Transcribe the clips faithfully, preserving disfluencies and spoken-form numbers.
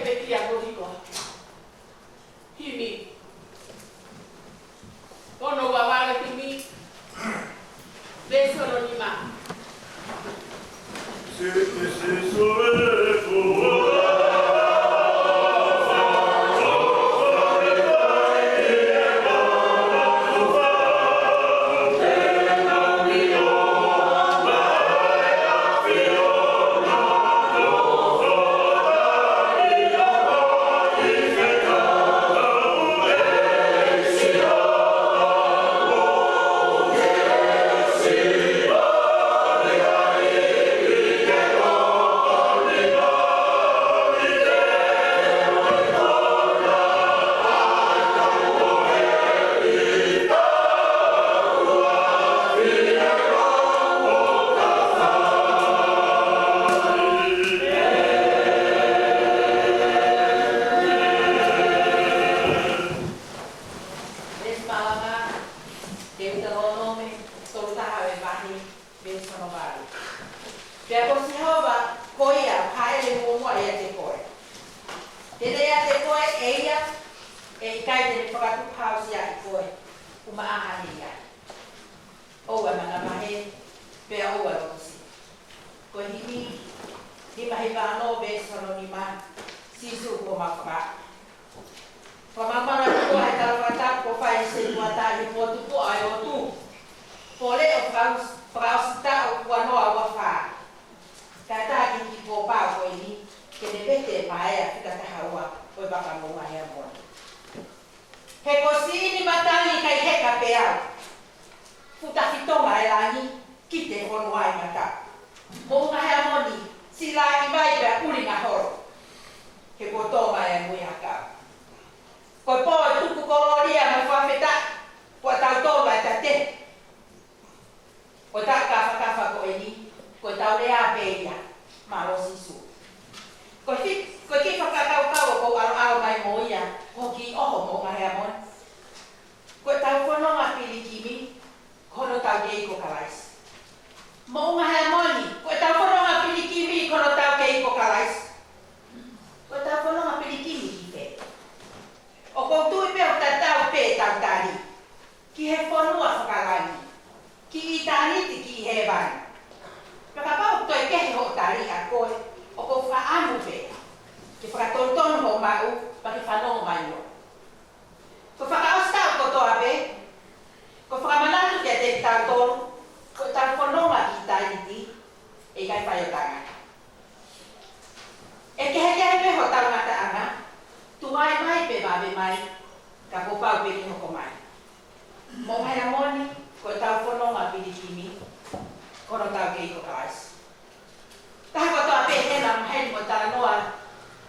ʻEiki ʻa Kohiko. Himi. Ono ua valu, himi. Veesi hono nima. Veesi malanga, Teutalōnome tolu taha ʻo e vahe, veesi hono valu. Pea ko Sihova, ko ia ʻe hāʻele muʻomuʻa ʻiate koe. Te ne ʻiate koe ʻe ia, ʻe ʻikai te ne fakatukuhausiaʻi koe, ʻumaʻā haʻane ʻi ai. ʻOua ʻe manavahē, pea ʻoua ʻe loto siʻi. Ko e himi, nima hiva ono, veesi hono nima, Sīsū ko homau faka. Ko homau mana tuku ʻa e tala fakatapu kuo fai ʻe he Setuata ʻi he potu ko ē ʻo e ʻOtu. Pole ʻo fakaʻos-, fakaʻosi taʻu ua noa ua fā. Kae taha ki he kiʻi kōpā ko eni, ke ne vete e maea fika taha ua ʻo e vaka moʻunga Heamoni. He ko siʻi ni matani ʻikai heka pē au. Fuʻu tafitonga e langi, kite e fonua ʻi mataʻu. Moʻunga Heamoni, siʻi lākivai pea ʻulinga holo. He kuo tō mai e muiʻakau. Ko e pō ʻo e tuku kolōlia mo e fakafetaʻi, ko kitautolu ʻa e tatehe ʻo e taʻu kafakafa ko eni, ko ʻetau lea pē ia, mālō Sīsū. Ko e fi-, ko e kiʻi fakakaukau ʻoku ou ʻalu mai mo ia, ko e kiʻi ʻoho Moʻunga Heamoni. Ko ʻetau fononga pilikimi, ko hono taukei ko Kalaisi. Moʻunga Heamoni, ko ʻetau fononga pilikimi, ko hono taukei ko Kalaisi. Ko ʻetau fononga pilikimi ki fē? ʻOku ou tui pē ʻoku tatau pē ʻetau tali ki he fonua fakalangi, ki ʻitāniti, ki hēvani. Pea kapau ʻoku toe kehe hoʻo tali ʻa koe, ʻoku ou fakaʻamu pē ke fakatonutonu hoʻo maʻu, pea ke fanongo mai muʻa. Ko e fakaʻosi taʻu kotoa pē, ko e fakamanatu kiate kitautolu, ko ʻetau fononga ki ʻitāniti, ʻe ʻikai fai ʻo tangata. ʻE kehekehe pē hotau ngataʻanga, tuai mai pe vave mai, ka kuo pau pē ke hoko mai. Moʻunga Heamoni, ko ʻetau fononga pilikimi, ko hono taukei ko Kalaisi. Taha kotoa pē hena maheni mo e talanoa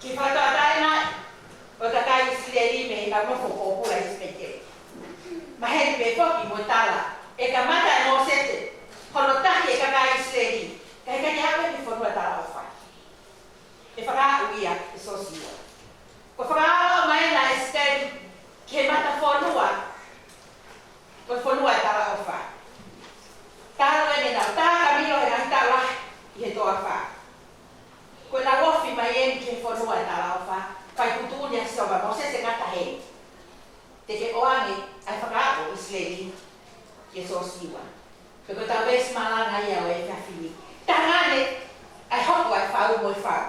ki he fakatauʻatāinaʻi ʻo e kakai ʻIsileli mei heʻenau nofo pōpula ʻi ʻIsipite. Maheni pē foki mo e tala ʻe kamata ʻe Mōsese hono tahi e kakai ʻIsileli, kae ʻikai ke haʻu ia ki he fonua talaʻofa. ʻE fakaaʻu ia ʻe Sosiua. Ko e fakaʻaongaʻi mai ʻa ʻIsileli ki he matafonua, ko e fonua ʻo e talaʻofa. Talu ʻenau tā kamilo he ngaahi taʻu lahi ʻi he toafa. Ko ʻenau ofi mai eni ki he fonua ʻo e talaʻofa, fai tuʻutuʻuni ʻa Sihova, Mōsese, ngata heni. Te ke ʻoange ʻa e fakaʻaho ʻo ʻIsileli kia Sosiua. Pea ko ʻetau veesi malanga ia ʻo e efiafi ni. Tangane ʻa e hoko ʻa e fau mo e fau.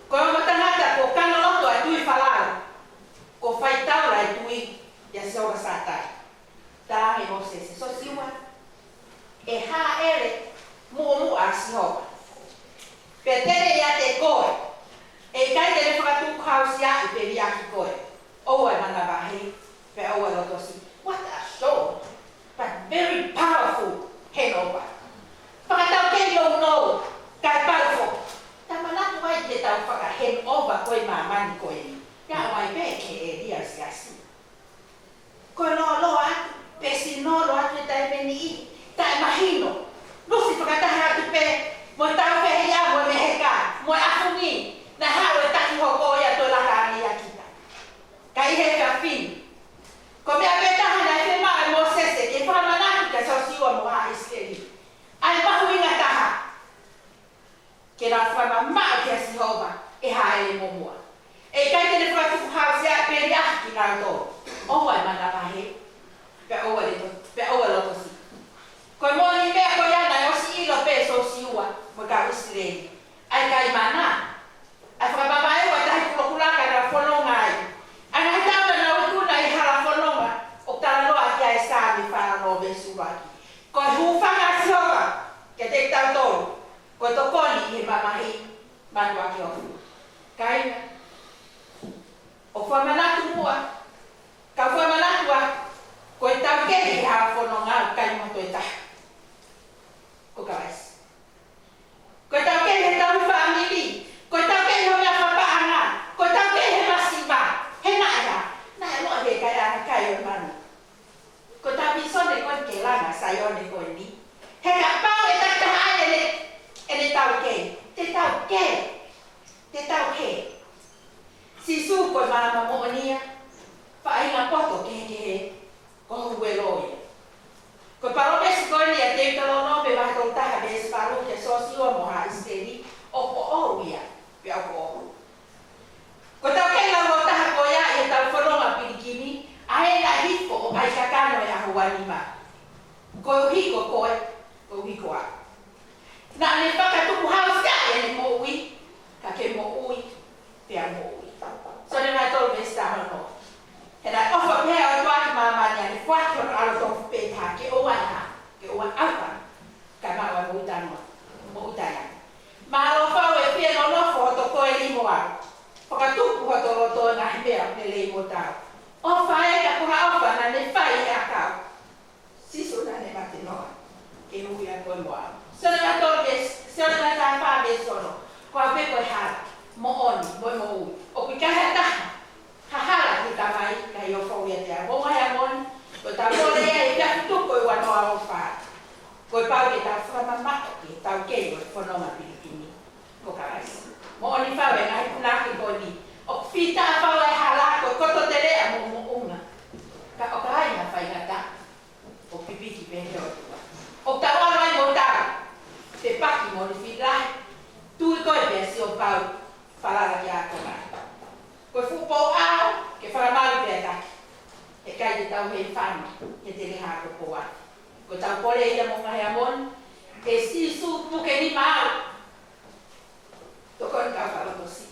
Ko e ongo tangata kuo kano loto ʻa e tui Falao, kuo fai taula ʻa e tui ʻia Sihova Sātai. Talaange ʻe Mōsese, Sosiua, ʻe hāʻele muʻomuʻa ʻa Sihova. Pea te ne ʻiate koe, ʻe ʻikai te ne fakatukuhausiaʻi pe liʻaki koe. ʻOua ʻe manavahē, pea ʻoua ʻe loto siʻi. What a short, but very powerful handover. Fakataukei nounou, kae pau foki. Tau manatu mai ki heʻetau faka-handover ko ē ʻi māmani ko eni. Naʻa mai pē ki he ʻēlia siasi. Ko e lōloa atu, pe sinolo atu he taimi ni, taʻemahino. Lusi fakataha atu pē mo e tāufehiʻa, mo e meheka, mo e ʻafungi, naʻe haʻu e taki hoko ia ʻo toe laka ange ʻia kita. Ka ʻi he efiafi ni, ko e meʻa pē taha naʻe fiemaʻu ʻe Mōsese ke fakamanatu kia Sosiua mo e kakai ʻIsileli, ʻa e mahuʻinga taha, ke nau fakamamaʻo kia Sihova ʻe hāʻele muʻomuʻa. ʻE Ke liʻaki kinautolu, ʻoua ʻe manavahē, pea ʻoua ʻe loto-, pea ʻoua ʻe lotosiʻi. Ko e moʻoni meʻa ko ia naʻe ʻosi ʻilo pē ʻe Siosiua mo e kau ʻIsileli ʻa e kai mana, ʻa e fakamamahi ʻo e tahi kulokula ka nau fononga ai, ʻa e ngaahi tau naʻa nau ikuna ʻi he hala fononga, ʻoku talanoa ki ai ʻa e Saame fā ono veesi ʻuluaki. Ko e hūfanga ʻa Sihova kiate kitautolu, ko e tokoni ʻi he mamahi mātuʻaki ofi. Kāinga, ʻoku fakamanatu muʻa, ka fakamanatu ā, ko e taukei he hala fononga ʻoku ʻikai mo ha toe taha. Ko Kalaisi. Ko e taukei he tau fāmili, ko e taukei he meʻa fakapaʻanga, ko e taukei he masiva, he naʻe hā, naʻe loa he kai ana kai ʻo e manu. Ko e tau vīsone ko eni ke langa Saione ko eni. He kapau ʻe takitaha ai ʻene, ʻene taukei, te taukei, te taukei. Sīsū ko e maama moʻoni ia, faʻahinga poto kehekehe, ko ho huelo ia. Ko e palōmesi ko eni ʻa Teutalōnome vahe tolu taha veesi valu kia Siosiua mo haʻa ʻIsileli, ʻoku ʻoʻou ia, pea ʻoku ʻoʻou. Ko e taukei ʻe uofulu mā taha ko ia ʻi he tau fononga pilikimi, ʻa ē naʻe hifo ʻo ʻai kakano he ʻaho uanima. Koeʻuhi ko koe, koeʻuhi ko au. Naʻa ne fakatupu hausia ʻene moʻui, ka ke moʻui, pea moʻui. Sione vahe tolu veesi taha ono. He naʻe ʻofa pehē ʻa e ʻOtua ki māmani, ʻa ʻene foaki hono ʻAlo tofu pē taha, ke ʻoua ʻe hā, ke ʻoua ʻe ʻauha, ka maʻu ʻa e moʻui taʻengatá, moʻui taʻengata. Mālō fau e fie nonofo hoto koeli mo au. Fakatupu hoto loto he ngaahi meʻa lelei mo tau. ʻOfa ē, ka ko ha ʻofa naʻa ne fai he ʻakau. Sīsū naʻa ne mate noa ke ui ʻa koe mo au. Sione vahe tolu veesi, Sione vahe taha fā veesi ono. Ko au pē ko e hala, moʻoni, mo e moʻui. ʻOku ʻikai ha taha ha hala ki he Tamai, ka ʻi hoʻo foʻu ʻiate au. Mou ngaahi Amoni, ko e tau mole ia he efiafi Tuku ʻe ua noa ʻo fā. Kuo pau ke tau fakamamaʻo ki he taukei ʻo e fononga pilikimi, ko Kalaisi. Moʻoni fau e ngaahi punake ko eni. ʻOku fita fau e hala, ko e koto teleʻa mo moʻunga. Ka ʻoku ʻikai ha faingataʻa, ʻoku pipiki pē he ʻOtua. ʻOku tau ʻalu ai mo tau, te paki mo ni filahi. Tui koe pea sio pau, falala ki he ʻOtua. Ko e fuʻu pou ʻao, ke fakamalu pea taki. ʻE ʻikai te tau hei fano, he te ne hā ko e pou ʻao. Ko e tau kole ia mou ngaahi Amoni, ʻe Sīsū puke nima au. Tokoni kau fakalotosiʻi.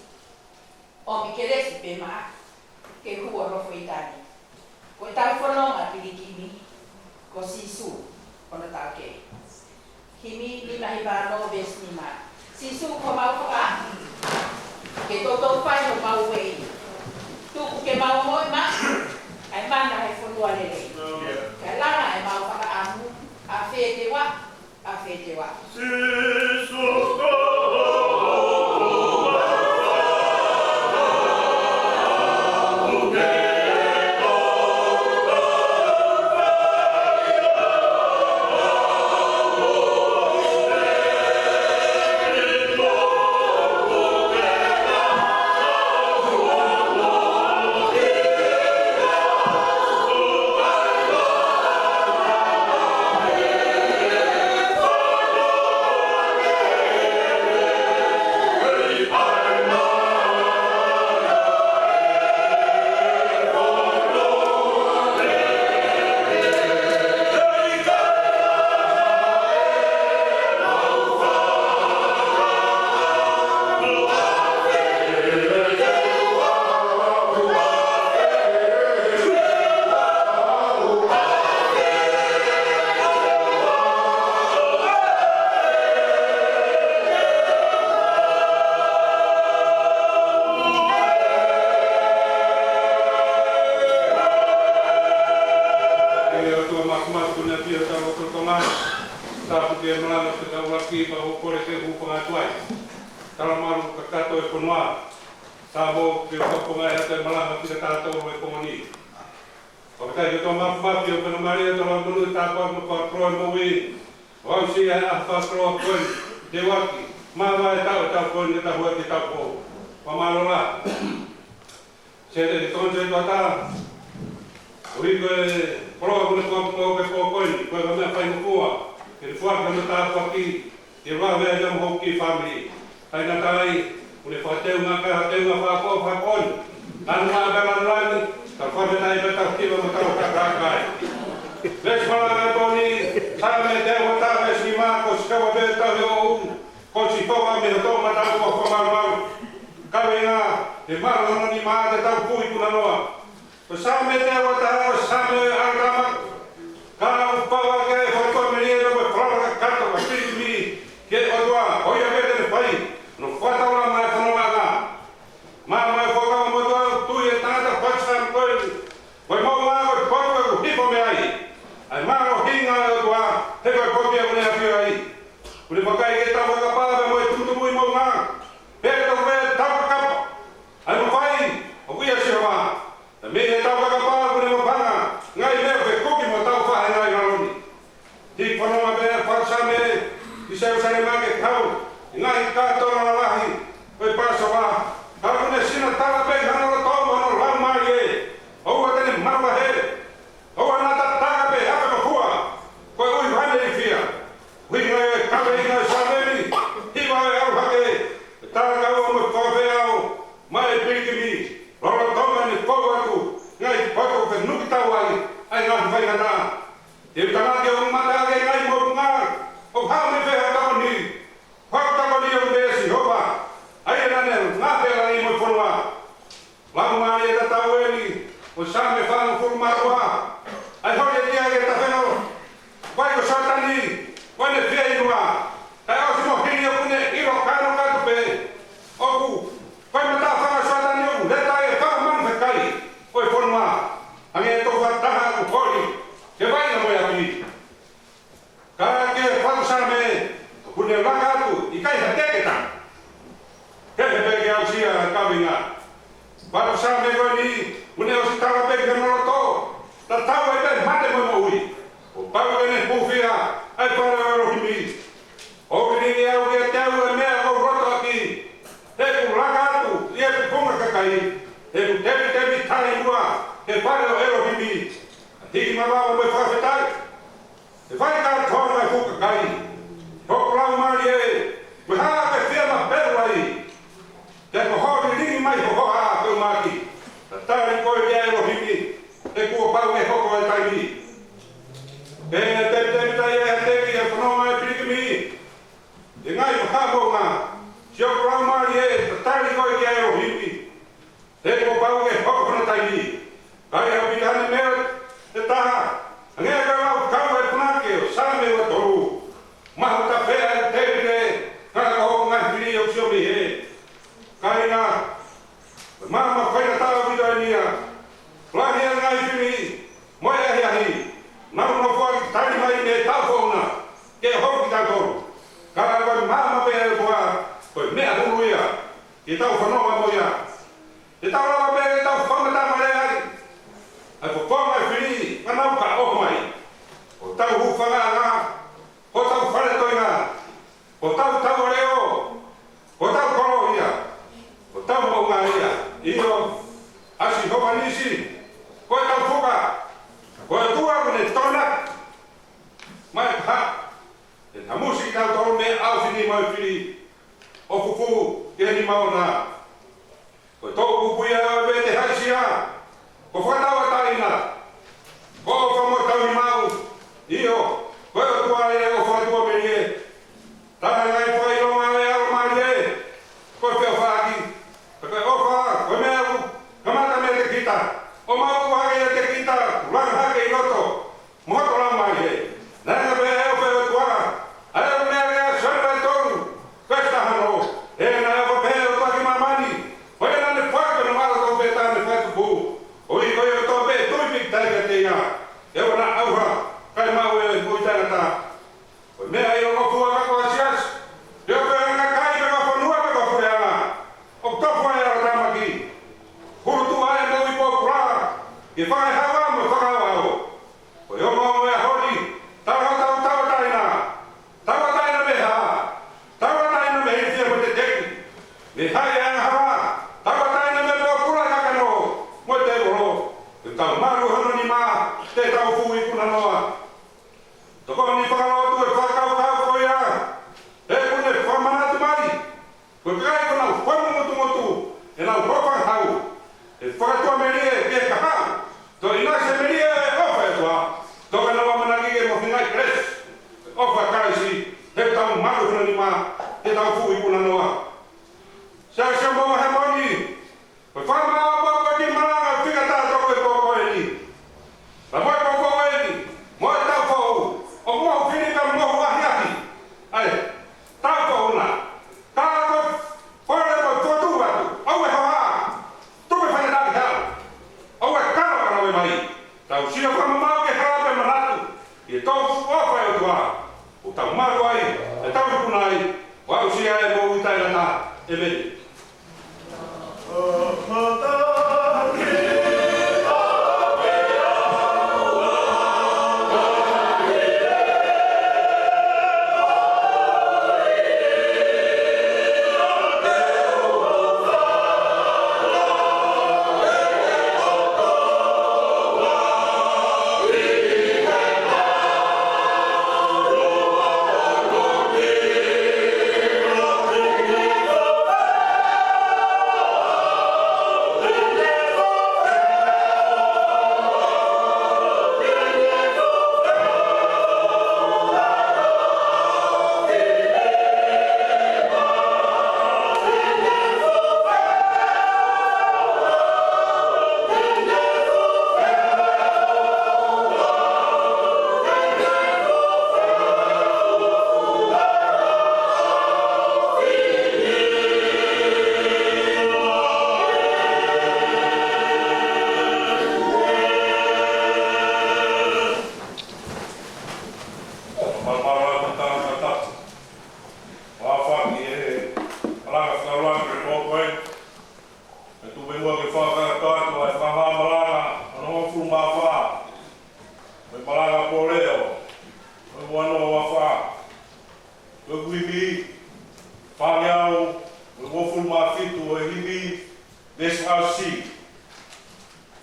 ʻOmi kelesi pē maʻa, ke hū ʻo nofo ʻi tahi. Ko e tau fononga pilikimi, ko Sīsū, ko hono taukei. Himi nima hiva ono veesi nima. Sīsū ko homau fakaʻamu, ke toutou fai homau ueʻi. Tuku ke mau ongoʻi maʻu ʻa e mana he fonua lelei. Kae langa ʻemau fakaʻamu, ʻafē te u aʻu, ʻafē te u aʻu. Sīsū ko ʻE ʻOtua Māfimafi, ko e ʻAfiona ʻo e lotolotonga, tāpuakiʻi e malanga fekauʻaki, pea ʻoku ou kole ke u hūfanga atu ai. Talamalu kakato e fonua, Samoa, ke u kaponga atu e malanga fika taha tolu e pongo ni. Fakafetaʻi ki he ʻOtua Māfimafi, ʻoku fakamālō atu e tau monū, tāpuaki mo e fakakoloa e moʻui. ʻO aʻusia e ʻaho fakakoloa ko eni, te u ʻaki, māvae e taʻu, e taʻu ko eni, ke tau hua ki he taʻu foʻou. Fakamālō lahi. Sētane, tokoni, Sētuata. ʻOku ʻi ai e koloa kuo ne fakapuke pē pō ko eni, ko e meʻa faingofua ke ne foaki hono tāpuaki, ke lava ai mo hoku kiʻi fāmili. Kae ʻikai ngata ai, kuo ne fakateunga, kae fakateunga fakafoʻou, fakakooni. Lanu ā pē lanu lani, tau fakafetaʻi pē tau kiva mo tau kākākai. Veesi malanga ʻo e pō ni, Saame teau uataha veesi nima, ko Sihova pē tauhi ʻoʻou, ko Sihova mei hoto mataʻupu ʻo fakamalumalu. Kaveinga, ʻe malu hono nima te tau fū ikunaʻi noa. Ko Saame teau uataha ko e Saame ʻo e ʻalotāmaki. Ka ʻoku pau ʻa e fakamelie mo e falala kakato ʻa e pilikimi ki he ʻOtua, ko ia pē te ne fai hono fakataulaʻanga ʻo e fonongaʻanga. Maama ʻo e Fuakava Motuʻa, ʻoku tui ʻe he tangata fakasaame ko eni, ko e moʻunga ko e potu ʻoku hifo mei ai ʻa e mālohinga ʻo e ʻOtua, he ko e potu ia ʻoku ne ʻafio ai. ʻOku ne vakai ke tau fakapā pea mo e tumutumu ʻi moʻunga, pea tau pē tau fakapā ʻa e mafai ʻoku ʻia Sihova. Pea mei he tau fakapā ʻoku ne mapanga ngaahi meʻa fekuki mo tau faʻahinga ʻi lalo ni. Hiki fononga pē ʻa e fakasaame ki Selusalema ke kau ʻi he ngaahi kātoanga lalahi ʻo e Pāsova. Ka ʻoku ne sina tala pē ʻi hono loto mo hono laumālie, ʻoua te ne manavahē, ʻoua naʻa tataka pē hape mo fua, koeʻuhi ko haʻane ilifia. ʻUhinga ia ʻo e kaveinga ʻo e Saame ni, hiva ʻo e ʻalu hake ʻo e tala kaua mo e fakafeʻao maʻa e pilikimi, lolotonga ʻene fou atu ngaahi potu ʻoku fenuki tau ai ʻa e ngaahi faingataʻa. Te u tala ke u mamata ki he ngaahi moʻunga ʻoku haʻu mei fē hoʻo tokoni? Ko hoku tokoni ʻoku mei Sihova, ʻa ia naʻa ne ngaohi ʻa langi mo e fonua. Laumālie tatau eni ʻo e Saame fāngofulu mā ua, ʻa e holi ʻe tia ke tafeno. Vakai ko Sōtani, ko ʻene fieinua, kae ʻosi mo hili ʻoku ne ʻilo kānokato pē. ʻOku, ko e matāfanga ʻo Sōtani ʻoku leta ai e fanga manu fekai ʻo e fonua, hangē tofu ʻa e taha ʻoku holi ki he vaʻinga mo e ʻapi. Ka ki he fakasaame, ʻoku ne laka atu ʻikai ha teke ʻe taha. Kehe pē ke aʻusia ʻa e kaveinga. Fakasaame ko eni, ʻoku ne ʻosi tala pē ki hono loto, tatau ai pē mate mo e moʻui, kuo pau ke ne hūfia ʻa e fale ʻo ʻElohimi. ʻOku lilingi au kiate au ʻa e meʻa ʻoku ou lotoʻaki, he ʻoku laka atu ʻi he pupunga kakai, he ʻoku tevitevi taʻeʻilua he fale ʻo ʻElohimi. Hiki mavava mo e fakafetaʻi, ʻe fai kātoa mai ʻe he fuʻu kakai, hoku laumālie, ko e hā ʻoku ke fie mapelu ai? Pea ko hoʻo lilingi mai ho hoha ko e maki, tatali koe kia ʻElohimi, he kuo pau ke hoko ʻa e taimi. Pea tevitevi taʻe ʻi ai ha teki ʻi he fononga ʻo e pilikimi, ʻi he ngaahi vahaʻa moʻunga, siʻoku laumālie, tatali koe kia ʻElohimi, he kuo pau ke hoko hono taimi. Ka ʻi ai ʻaupito haʻane meʻa ʻe taha, hangē ko e laukau ʻa e punake ʻo Saame ua tolu. Mahu tafea ʻa e tēpile, ka ko hoku ngaahi fili ʻoku sio mei hē. Kāinga, ko e maama faingataʻa ʻaupito eni ia. Lahi ʻa e ngaahi fili mo e ʻahiʻahi, nau nofoʻaki tali mai mei he taʻu foʻou na ke hoko kitautolu. Ka ko e maama pē ʻa e ʻOtua, ko e meʻa hulu ia ke tau fanongo mo ia. Te tau lava pē ke tau fakamatala mai ai ʻa e fofonga ʻo e fili, ka nau ka ʻoho mai. Ko hotau hūfangaʻanga, ko hotau fale toenga, ko hotau taua leʻo, ko hotau kolo ia, ko hotau moʻunga ia. ʻIo, ʻa Sihova Nisi, ko hotau fuka, ko e ʻOtua ʻoku ne tokonaki mai ha, ʻe hamusi kitautolu mei he ʻaofi ni mo e fili, ʻo fufū ki he nima ʻoʻona. Ko e toʻukupu ia ʻo e vete haʻisia, ko e fakatauʻatāina, ko e ʻofa mo e taunimaʻu, ʻio, ko e ʻOtua ʻo e ʻofa tuʻamelie. Tala e ngaahi fakaʻilonga ʻo e ʻalomālie, ko e feʻofaʻaki, ko e ʻofa, ko e meʻa ʻoku kamata meiate kita, ʻo maʻu hake ʻiate kita, langa hake ʻi loto mo hoto laumālie. Naʻe ngata pē ʻa e ʻofa ʻa e ʻOtua, ʻa ia ʻoku meʻa lea ʻa Sione vahe tolu, veesi taha ono. He naʻe ʻofa pehē ʻa e ʻOtua ki māmani, ko ia naʻa ne foaki hono ʻAlo tofu pē taha ne fai tupu, koeʻuhi ko ia kotoa pē ʻe tui pīkitai kiate ia, ʻe ʻoua naʻa ʻauha, kae maʻu ʻa e moʻui taʻengata. Ko e meʻa ʻi he ʻofa ʻa e kau siasi, pe ko e kakai, pe ko e fonua, pe ko e puleʻanga, ʻoku tofu ai ʻa e ʻalotāmaki. Hulu tuʻu ai ʻa e moʻui pōpula ki he fakaehaua mo e fakaʻaoʻao. Ko e ongoongo ʻo e ʻaho ni, tau, tau, tauʻatāina. Tauʻatāina mei he hā? Tauʻatāina mei he ilifia mo e tēteki. Mei he haʻi ʻa e angahala. Tauʻatāina mei he pōpula ʻa e kakano mo e tēvolo. Ke tau malu hono nima, te tau fū ikunanoa. Tokoni fakalotu e fakakaukau ko ia, he ʻoku ne fakamanatu mai, ko e kakai ʻoku nau fonu motumotu ʻenau hōfangahau, ʻe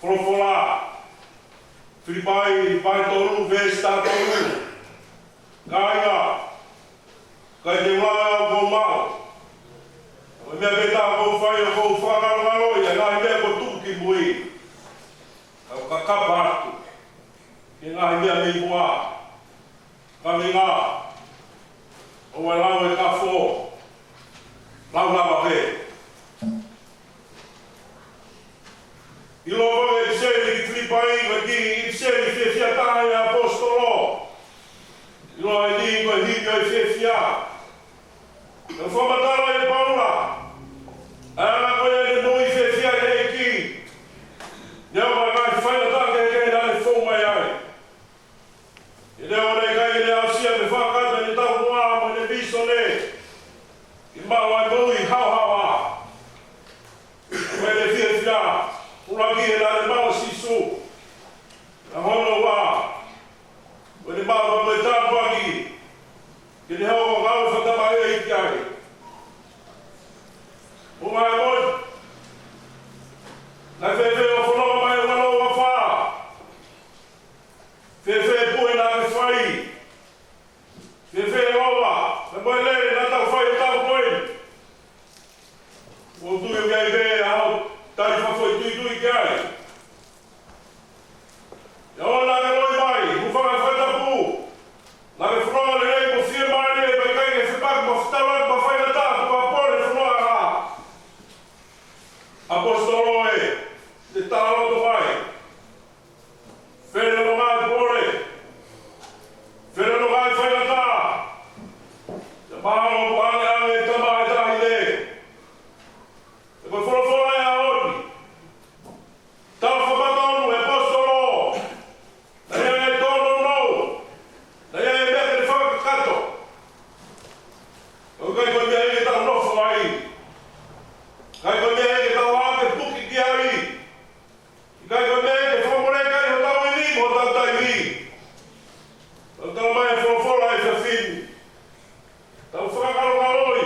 Folofola, Filipai vahe tolu, veesi taha tolu. Kāinga, ʻikai te u lave au ʻoku ou maʻu. Ko e meʻa pē ʻoku ou fai ʻoku ou fakangalongaloʻi ʻa e ngaahi meʻa kuo tuku ki mui. Ka u kakapa atu ki he ngaahi meʻa mei muʻa. Kāinga, ʻoua ʻe lau e kafo, lau lava pē. ʻIlo ko e ʻipiseli ki Filipai, ko e kiʻi ʻipiseli fiefia taha ʻa e ʻaposetolo. ʻIlo eni ko e himi ʻo e fiefia. Naʻe fakamatala ʻe Paula ʻa e anga ko ia ʻene moʻui fiefia he ʻEiki, neongo ʻa e ngaahi faingataʻa kehekehe naʻe fou mai ai. He neongo naʻe ʻikai ke ne aʻusia pe fakakakato ʻene taumuʻa mo ʻene vīsone ke maʻu ʻa e moʻui haohaoa, ko ʻene fiefia ʻuluaki he naʻa ne maʻu ʻa Sīsū. Pea hono ua, ko ʻene maʻu ʻa e tāpuaki ke ne hoko ko e kau fakataha ʻEiki ai. ʻO mai ʻo moʻui, naʻe fēfē hoʻo fononga mai ʻi he ua noa ua fā? Fēfē e puhe naʻa ke fai? Fēfē e lova, fēfē e lele naʻa tau fai he taʻu ko eni? ʻOku ou tui ʻoku ʻi ai pē haʻo tali fakafoʻituitui ki ai. ʻIo, naʻa ke loi mai, hūfanga he fakatapu. Naʻa ke fononga lelei mo fiemālie, pea ʻikai ke fepaki mo fetaulaki mo faingataʻa, ko e pole fononga ʻa e ʻaposetolo ē, te tau loto mai. Fele hono ngaahi pole. Fele hono ngaahi faingataʻa. Pea mahalo ʻoku ʻangeʻange e tama ʻi he taʻahine. He ko e folofola ʻo e ʻaho ni, tau fakamatonu e ʻaposetolo. Naʻe ʻi ai e tōnounou. Naʻe ʻi ai e meʻa ke ne fakakakato. ʻOku ʻikai ko e meʻa ia ke tau nofo ai. ʻIkai ko e meʻa ia ke tau ʻā ke puke ki ai. ʻIkai ko e meʻa ia ke fakamoleki ai hotau ivi mo hotau taimi. Tau tala mai e folofola he efiafi ni, tau fakangalongaloʻi,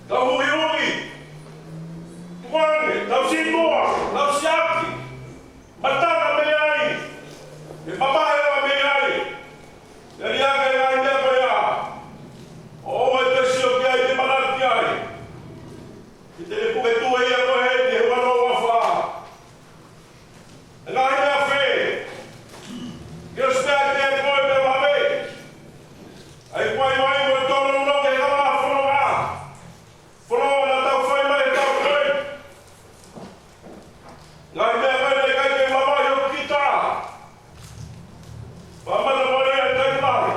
tau huʻihuʻi, tukuange, tau siʻi muʻa, tau siʻaki, matanga mei ai, ke mamahi leva mei ai. Ke liʻaki e ngaahi meʻa ko ia ʻoku ʻikai te ke sio ki ai, te manatu ki ai. Ke te puke tuʻu ia ko ē he ua noa ua fā. ʻE ngaahi meʻa fē? Ke ʻosi pē ʻa e meʻa ko ē pea vave. ʻA e kuai mai mo e tōnounou ke hanga fononga. Fononga naʻa tau fai mai he taʻu ko ē. Ngaahi meʻa ko ē naʻe ʻikai ke mamahi ʻo kita. Pea mata mole ʻa e taimi lahi.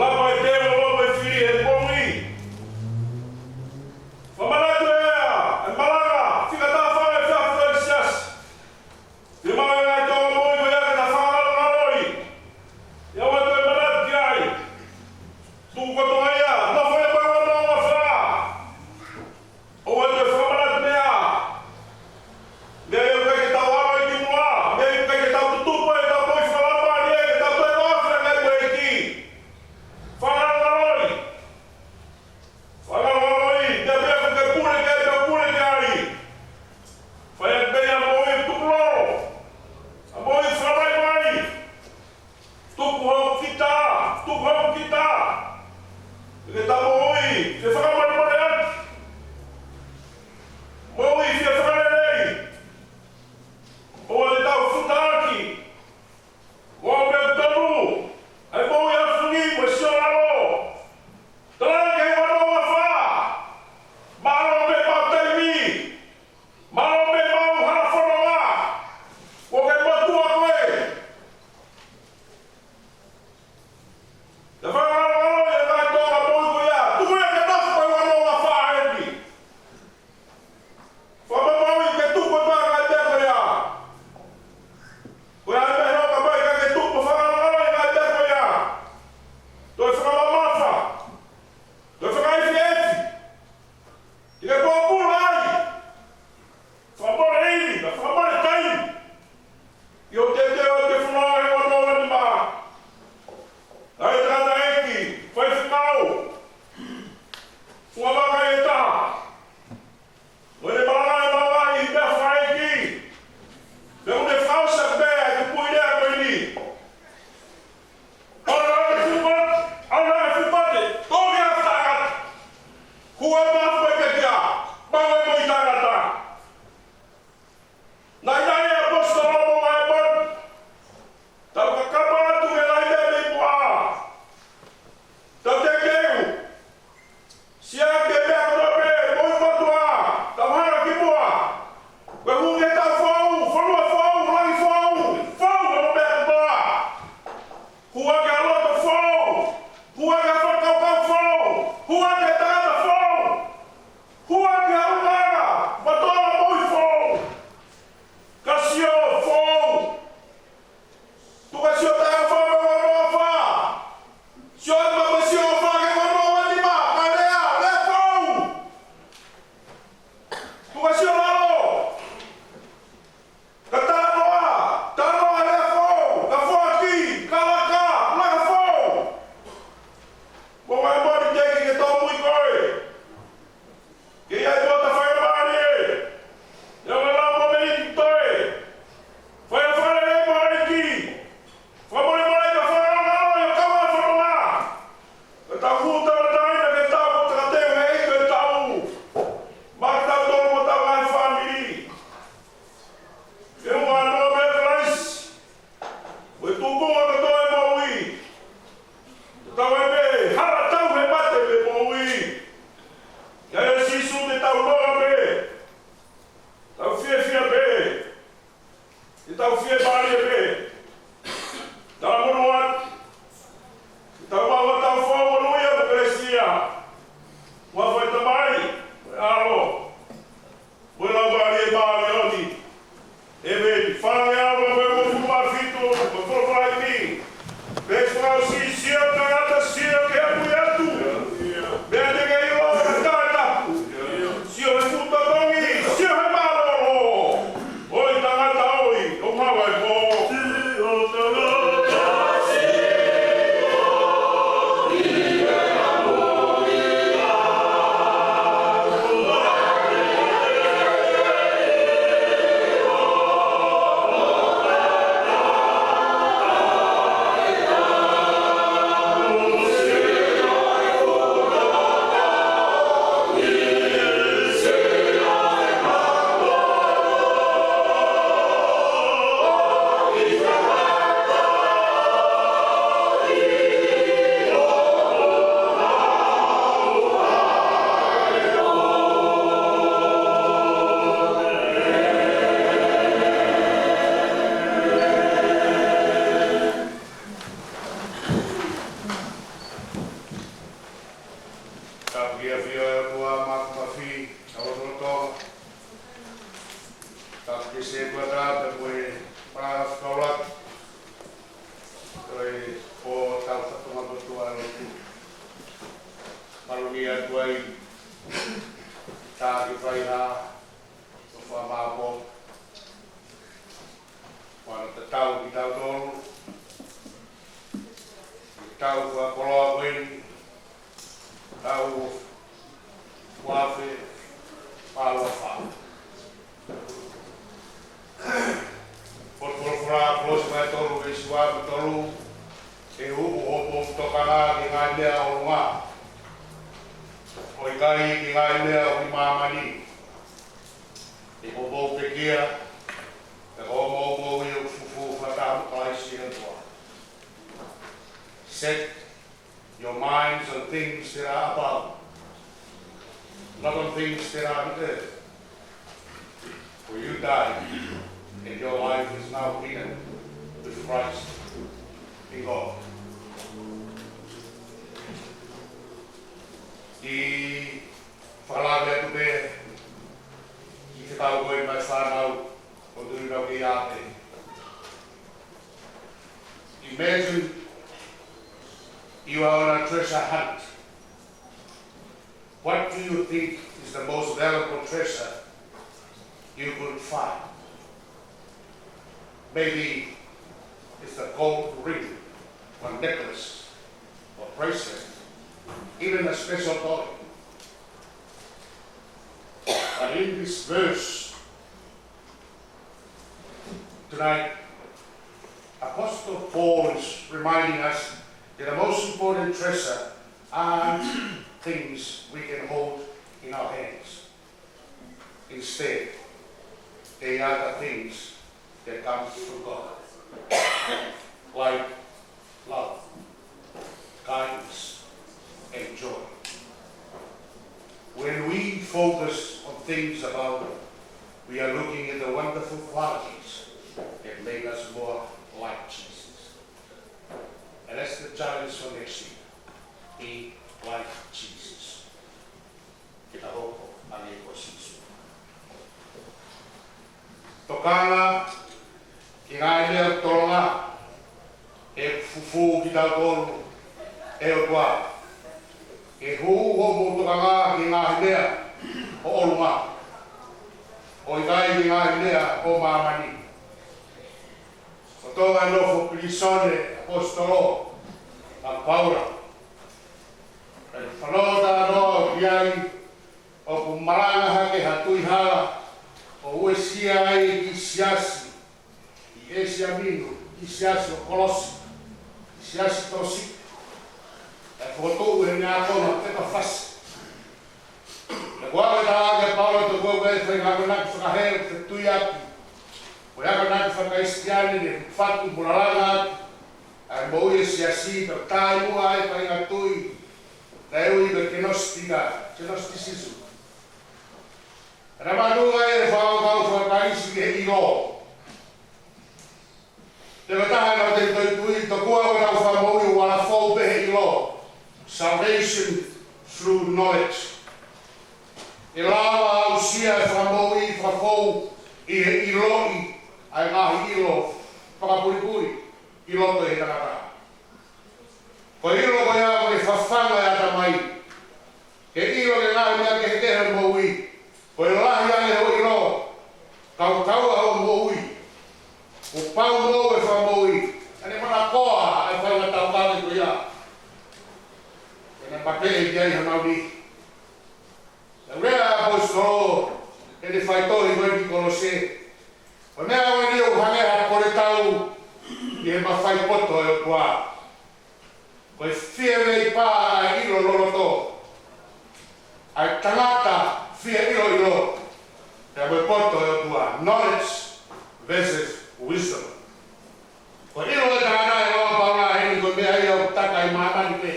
Lava e teu ʻo loto e fili he pongi. Fakamanatu ʻe au e malanga fika taha fā ʻi he efiafi ʻo e siasi. Ke maʻu e ngaahi tōmui ko ia ke ta fakangalongaloʻi. ʻIo, ʻoua te ke manatu ki ai. Tuku kotoa ia, nofo ia pea ua noa ua fā. ʻOua te ke fakamanatu meʻa. Mei Māʻoniʻoni. ʻEmeni. Fale ava ko e uofulu mā fitu, ko e folofola ʻi he veesi fakaʻosi: Sio tangata, sio ke amuiatu. Meʻa te ke ʻilo, ka taʻetapu. Sio he fuʻu totongi, sio he mālōlō. ʻOi tangata ʻoi, ʻo maʻu ai pō. Tapu ki he ʻafio ʻa e ʻOtua Mafimafi ʻo e lotolotonga. Tapu ki he sētuata pea mo e palāfikaulaki ʻo e pō taufatunga motuʻa ʻo e lotu. Mālō ni atu ai, tā ki fai ha ʻo fakamāpō. Mana tatau kitautolu, tau fakakoloa ko eni, tau uafe, pālua fā. Folofola Kolose vahe tolu veesi ua mo e tolu: Ke hū hoʻomou tokanga ki he ngaahi meʻa ʻo ʻolunga, ʻo ʻikai ki he ngaahi meʻa ʻo e māmani. Ke mou pekia, pea ko hoʻomou moʻui ʻoku fufū fakataha mo Kalaisi ʻi he ʻOtua. Set your minds on things that are above, not on things that are on earth. For you died, and your life is now hidden with Christ in God. Kiʻi fakalave atu pē ki he fekau ko eni mei he fānau ʻoku tui nau kei ʻapē. Imagine you are on a treasure hunt. What do you think is the most valuable treasure you could find? Maybe it's a gold ring, or necklace, or bracelet, even a special toy. But in this verse tonight, Apostle Paul is reminding us that the most important treasure aren't things we can hold in our hands. Instead, they are the things that come from God, like love, kindness, and joy. When we focus on things above, we are looking at the wonderful qualities that make us more like Jesus. And that's the challenge for next year. Be like Jesus. Ke ta hoko hangē ko Sīsū. Tokanga ki he ngaahi meʻa ʻoku tolonga, he ʻoku fufū kitautolu ʻe he ʻOtua. Ke hū hoʻomou tokanga ki he ngaahi meʻa ʻo ʻolunga, ʻo ʻikai ki he ngaahi meʻa ʻo māmani. Ko e tō ʻa e nofo pilīsone ʻaposetolo ʻa Paula. Pea fanongo talanoa ki ai, ʻoku malanga hake ha tui hala ʻo uesia ai e kiʻi siasi ʻi ʻĒsia Maina, kiʻi siasi ʻo Kolose, kiʻi siasi Tolosika. Pea fokotuʻu ʻe heʻene ākonga ha pepa fasi. Pea ko e ʻave ʻe Paula ʻo tokua ko e faʻahinga akonaki fakahē ʻoku fetuiaki mo e akonaki faka-Kalisitiane ne fatu mo lalanga ʻaki ʻa e moʻui ʻa e siasi, pea taʻemuʻa e faʻahinga tui naʻe ui ko e Gnostika, Gnosticism. Naʻe maʻu ai e fakakaukau faka-Kalisi ki he ʻilo. Pea ko e taha ʻenau tefitoʻi tui, tokua ko ʻenau fakamoʻui ʻoku ala fou pē he ʻilo. Salvation through knowledge. ʻE lava ʻo aʻusia e fakamoʻui fakafou ʻi he ʻiloʻi ʻa e ngaahi ʻilo fakapulipuli ʻi loto ʻi he tangata. Ko e ʻilo ko ia ko e fafanga e ʻatamai ke ʻilo ki he ngaahi meʻa kehekehe ʻo e moʻui. Ko e lahi ange hoʻo ʻilo, kaukaua hoʻo moʻui, kuo pau moʻo e fakamoʻui. ʻA e manakoa ʻa e faingataʻa ko ia, ʻe na papeʻe ki ai honau niʻihi. Naʻe lea ʻa e ʻaposetolo ʻi heʻene faitohi ko ē ki Kolose: Ko e meʻa ko eni ʻoku hangē ha poletau ʻi he mafai poto ʻo e ʻOtua. Ko e fieveipā ʻa e ʻilo loloto ʻa e tangata fie ʻiloʻilo, pea mo e poto ʻo e ʻOtua. Knowledge versus wisdom. Ko e ʻilo ʻa e tangata, ʻe lava pau ʻa heni, ko e meʻa ia ʻoku taka ʻi māmani pē.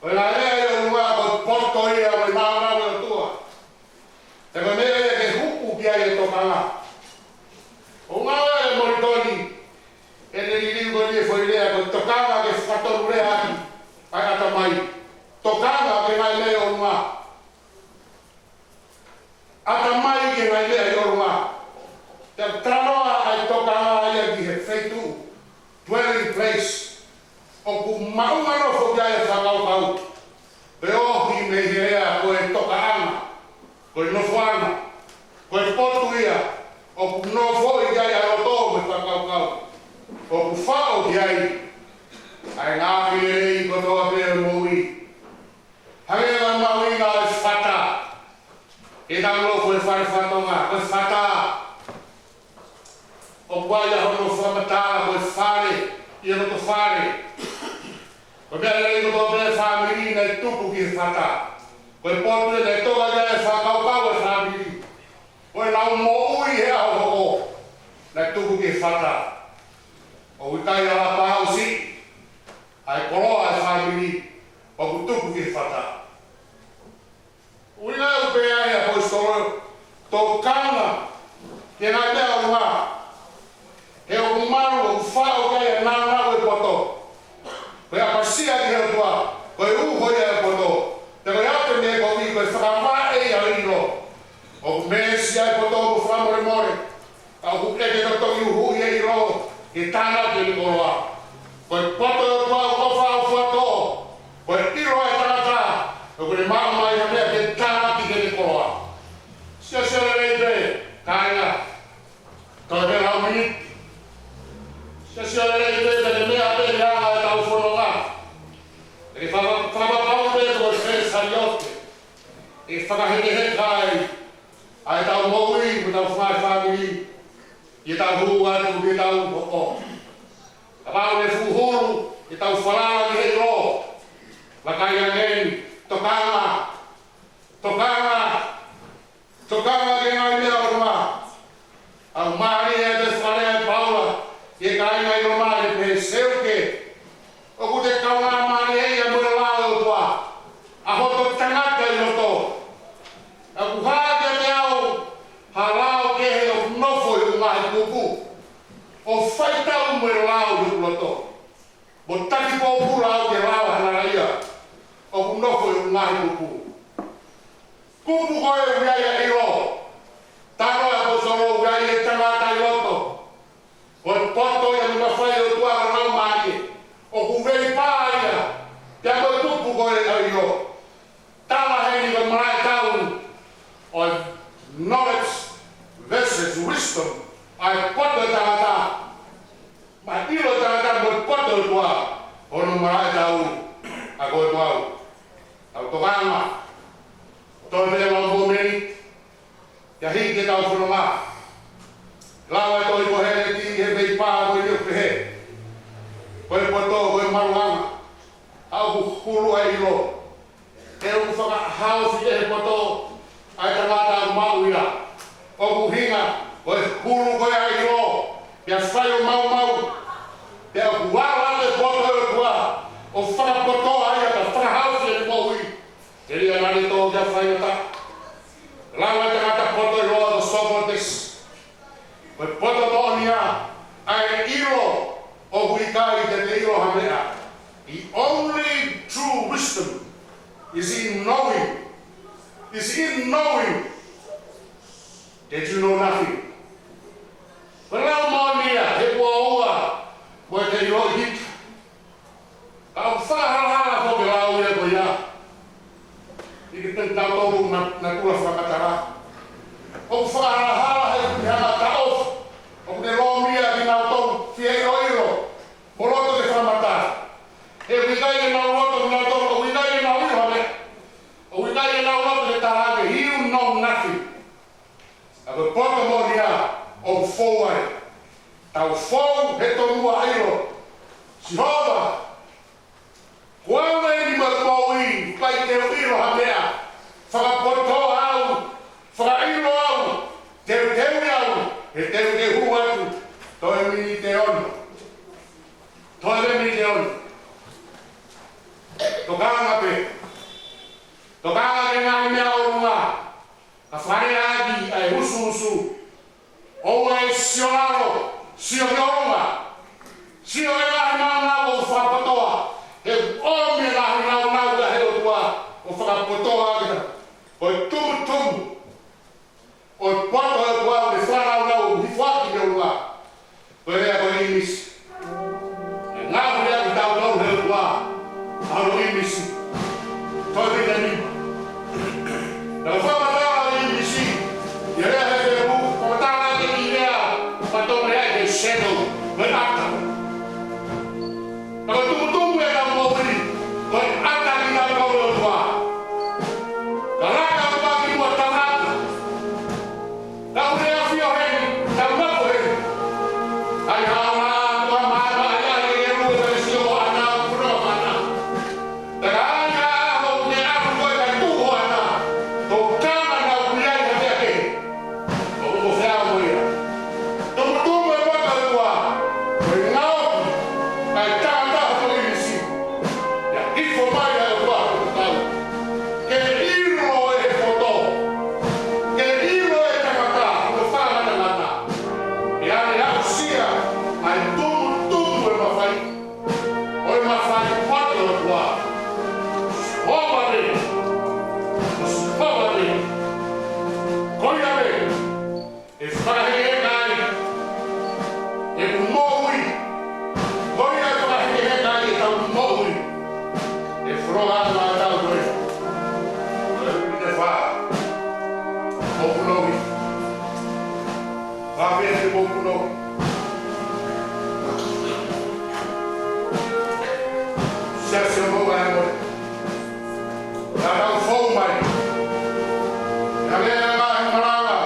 Ko e ngaahi meʻa ʻi ʻolunga ko e poto ia ʻo e nāunau ʻo e ʻOtua. Pea ko e meʻa ia ke hū ki ai e tokanga. ʻOku ngāueʻaki ʻe Molitoni ʻene liliu ko eni e foʻi lea ko e tokanga ke fakatonuleaʻaki ʻa e ʻatamai. Tokanga ki he ngaahi meʻa ʻi ʻolunga. ʻAtamai ki he ngaahi meʻa ʻi ʻolunga. Pea talanoa ʻa e tokanga ia ki he feituʻu, dwelling place, ʻoku maʻunga nofo ki ai e fakakaukau. Pea ohi mei he lea ko e tokaʻanga, ko e nofoʻanga, ko e potu ia ʻoku nofoʻi ki ai ʻa e loto mo e fakakaukau. ʻOku faʻo ki ai ʻa e ngaahi lelei kotoa pē ʻo e moʻui. Hangē ko e mahuʻinga ʻo e fata. ʻE tau lau ko e fale fatongia, ko e fata. ʻOku ʻi ai hono fakamatala ko e fale, ʻi he loto fale. Ko e meʻa lelei kotoa pē ʻa e fāmili naʻe tupu ki he fata. Ko e potu ia naʻe toka ki ai e fakakaukau ʻa e fāmili. Ko e lau moʻui he ʻaho hoʻo, naʻe tupu ki he fata. ʻOku ʻikai ala pāusi ʻa e koloa ʻa e fāmili ʻoku tupu ki he fata. ʻUhinga ʻoku pehē ai ʻa e ʻaposetolo, tokanga ki he ngaahi meʻa ʻi ʻolunga. He ʻoku malu, ʻoku faʻo ki ai e nāunau ʻo e poto. Ko e ʻapasia ki he ʻOtua, ko e uho ia ʻo e poto. Pea ko e ʻapi meʻa ko eni ko e fakavaʻe ia ʻo e ʻilo. ʻOku meesi ʻa e poto mo fakamolemole. Ka ʻoku ʻeke totongi uhu ia ʻilo ke tānaki ʻene koloa. Ko e poto ʻo e ʻOtua ʻoku ʻofa ʻo fuatō. Ko e ʻilo ʻa e tangata ʻoku ne maʻu mai ha meʻa ke tānaki ki heʻene koloa. Siosio lelei pē, kāinga. Toe pē lau miniti. Siosio lelei pē, pea ke meʻa pē he anga ʻetau fononga. Pea ke faka-, fakapapauʻi pē ko e fēsaliote. ʻE fakahekeheka ai ʻa ʻetau moʻui mo ʻetau fāmili, ʻi heʻetau hū atu ki heʻetau hoʻo. Kapau ʻe fuʻu hulu ʻetau falala ki he ʻilo, vakai ange eni, tokanga, tokanga, tokanga ki he ngaahi meʻa ʻi ʻolunga. ʻOku mālie ʻa e fakalea ʻa Paula ki he kāinga ʻi Loma, ʻene pehē: Seuke, ʻoku te kaungāmālieʻia mo e lao ʻo e ʻOtua, ʻa hoto tangata ʻi loto. ʻOku hā kiate au ha lao kehe ʻoku nofo ʻi hoku ngaahi kupu, ʻo faitau mo e lao ʻi hoku loto. Mo taki pōpula au ki he lao ʻa e halaia ʻoku nofo ʻi hoku ngaahi kupu. Kupu ko ē ʻoku ʻi ai ʻa e ʻilo. Tala ʻe he ʻaposetolo ʻoku ʻi ai e tangata ʻi loto. Ko e poto ia ʻoku mafai ʻo e ʻOtua, ko e Laumālie. ʻOku veipā ia pea mo e kupu ko ē ʻa e ʻilo. Tala heni ko e malaʻe tau ʻo e knowledge versus wisdom, ʻa e poto ʻo e tangata, mo e ʻilo ʻo e tangata mo e poto ʻo e ʻOtua, hono malaʻe tau ʻa koe mo au. Tau tokanga. Toe pē lau mōmeniti ia hiki ʻetau fononga. Lau ʻa e tohi ko Hēleti ʻi he veipā ko eni ʻo pehē: Ko e poto, ko e maluʻanga, ʻa ʻoku hulu ʻa e ʻilo. He ʻoku fakahaofi ʻe he poto ʻa e tangata ʻoku maʻu ia. ʻOku ʻuhinga, ko e hulu ko ē ʻa e ʻilo, pea fai ʻo maumau. Pea ʻoku ala ʻa e poto ʻo e ʻOtua ʻo fakapotoʻi ia, pea fakahaofi ʻene moʻui. Telia naʻa ne tō ki ha faingataʻa. Lau ʻa e tangata poto ʻiloa ko Socrates. Ko e poto moʻoni ia ʻa e ʻilo ʻoku ʻikai te te ʻilo ha meʻa. The only true wisdom is in knowing Is in knowing that you know nothing. Ko e lau moʻoni ia, he ʻoku ʻoua mo te ʻilo ʻe kita. Ka ʻoku fakahalahalaha foki e lau ia ko ia. ʻI he tau tolu na, natula fakamatala. ʻOku fakahalahalaha he, he hanga taʻofi. ʻOku ne lōmia kinautolu, fie ʻiloʻilo. Mo loto ke fakamatala. He ʻoku ʻikai ke nau loto kinautolu, ʻoku ʻikai ke nau ʻilo ha meʻa. ʻOku ʻikai ke nau loto ke tala ange, you know nothing. ʻA ko e poto moʻoni ia ʻoku fou ai. Tau fou he tonu ʻa ʻilo. Sihova, ko au eni mo e moʻui, ʻikai te u ʻilo ha meʻa. Fakapoto au, fakaʻilo au, teuteu au, he te u hū atu. Toe miniti ʻe ono. Toe miniti ʻe ono. Tokanga pē. Tokanga ki he ngaahi meʻa ʻo ʻolunga. Ka fakalea ʻaki ʻa e husuhusu. ʻOua ʻe sio lalo, sio ki ʻolunga. Sio ki he ngaahi nāunau ʻoku fakapotoʻi. He ʻomi e ngaahi nāunau ʻa e ʻOtua ʻo fakapotoʻi kita. Ko e tumutumu ʻo e poto ʻo e ʻOtua ʻoku ne fānau nau ʻoku hifo ʻaki ki ʻolunga. Ko e lea ko e ʻīmisi. ʻE ngaohi ʻe kitautolu ʻe he ʻOtua ʻa hono ʻīmisi. Toe miniti ʻe nima. Naʻa ku fakamatala ʻa e ʻīmisi ʻi he lea Hepelū, fakamatala ʻaki e lea, fakatonga ai e shadow, mo e ʻata. Ka ko e tumutumu ʻetau moʻui, ko e ʻata kitautolu ʻe he ʻOtua. Ka laka ʻa e ʻOtua ki muʻa, tau ʻata. Tau lea fio heni, tau mako heni. ʻAi haʻo ʻata, ʻai haʻo ʻata, ʻai haʻo ʻata, ʻai haʻo ʻata. Tau ʻai haʻo ʻata, ʻai haʻo ʻata, ʻai haʻo ʻata. Tau tama nau kui ai ha meʻa kehe. ʻOku ou feʻao mo ia. Tumutumu e poto ʻe ua. Ko e ngaohi ʻa e tangata ko e ʻīmisi. ʻIo, hifo mai ʻa e ʻOtua ʻo tau. Ke ʻilo ʻe he poto. Ke ʻilo ʻe he tangata, ko e fakamatangata. ʻE ʻave aʻusia ʻa e tumutumu e mafai. ʻO e mafai poto ʻe ua. Sihova pē. Sihova pē. Ko ia pē. ʻE fakahekeheka ai ʻeku moʻui. Ko ia ʻe fakahekeheka ai ʻetau moʻui. ʻE foloa ʻa e tau koe. Ko e pine fā. Moʻunga. Fā pē he moʻunga. Sia sia moʻunga e moe. Naʻa tau fou mai. Naʻa lea mai e malanga.